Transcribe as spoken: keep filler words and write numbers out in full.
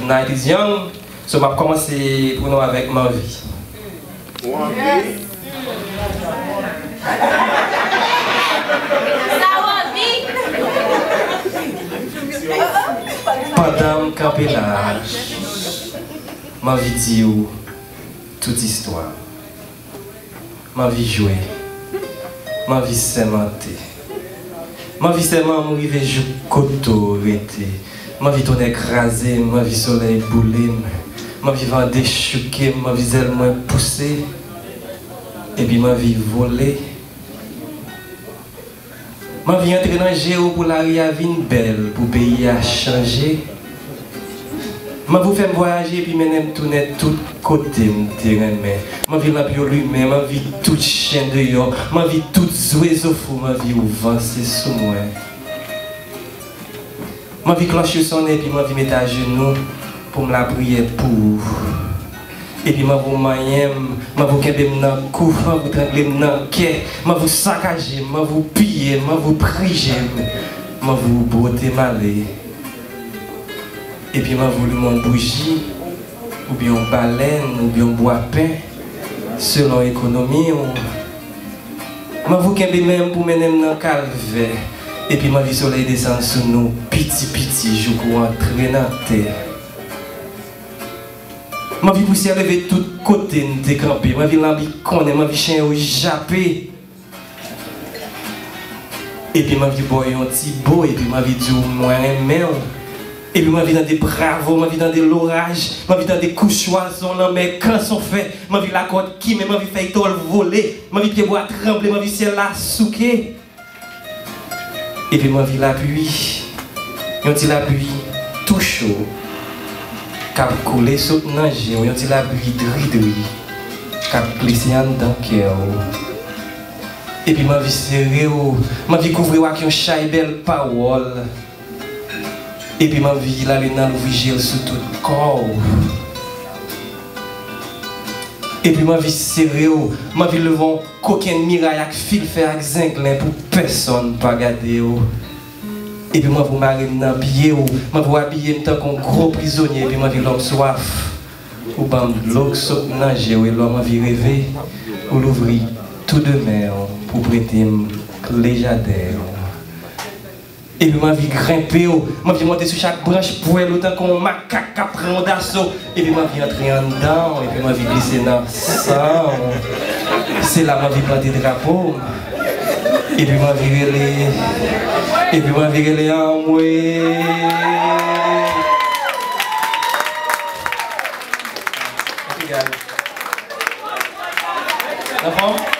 Night is young. So, m ap kòmanse pou nou avèk Manvi. Sa w anvi? Pandan m kanpe la, m anvi di w tout istwa. M anvi jwe. M anvi sèmante. M anvi sèman m rive jouk kote w rete. M anvi tonnè kraze m, m anvi solèy boule m. M anvi van dechouke m, m anvi zèl mwen pouse. Epi m anvi vole. M anvi antre nan je w pou lari a vin bèl, pou peyi a chanje. M anvi w fè m vwayaje epi mennen m tounen tout kote m te renmen. M anvi lanp yo limen, m anvi tout chen deyò, m anvi tout zwezo fou, m anvi w vanse sou mwen. M anvi klòch yo sonnen epi m anvi met ajenou pou m lapriyè pou ou. Epi m anvi w manyen m, m anvi w kenbe m nan kou, m anvi w trangle m nan kè, m anvi w sakaje m, m anvi w piye m, m anvi w prije m, m anvi w bwote m ale. Epi m anvi w limen yon bouji, oubyen yon balèn, oubyen yon bwa pen, selon ekonomi w. M anvi w kenbe men m pou mennen m nan kalvè, epi m anvi solèy desann sou nou piti piti jouk ou antre nan tè. M anvi pousyè leve tout kote n te kanpe, m anvi lanbi konnen, m anvi chen yo jape. Epi m anvi ba w yon ti bo, epi m anvi di w mwen renmen w. Epi m anvi tande bravo, m anvi tande loraj, m anvi tande kou chwazon, lanmè, kanson fè, m anvi lakòt kimen, m anvi fèy tòl vole, m anvi pyebwa tranble, m anvi syèl la souke. Epi m anvi lapli, yon ti lapli tou cho, k ap koule sot nan je w, yon ti lapli dri dri, k ap glise anndan kè w. Epi m anvi sere w, m anvi kouvri w ak yon chay bèl pawòl. Epi m anvi lalinal ouvri je l sou tout kò w. Epi m anvi sere w, m anvi leve yon kokenn miray ak fil fè ak zenglen pou pèsonn pa gade w. Epi m anvi w mare m nan pye w, m anvi w abiye m tankou yon gwo prizonye, epi m anvi lè w swaf. Ou ban m dlo k sot nan je w, e lè w anvi reve, ou louvri tou de men w pou prete m kle jaden w. Epi m anvi grenpe w, m anvi monte sou chak branch pwèl ou tankou yon makak k ap pran yon daso. Epi m anvi antre anndan w, epi m anvi glise nan san w. Se la m anvi plante drapo m. Epi m anvi rele, epi m anvi rele anmwe. Ok, guys. Anfòm?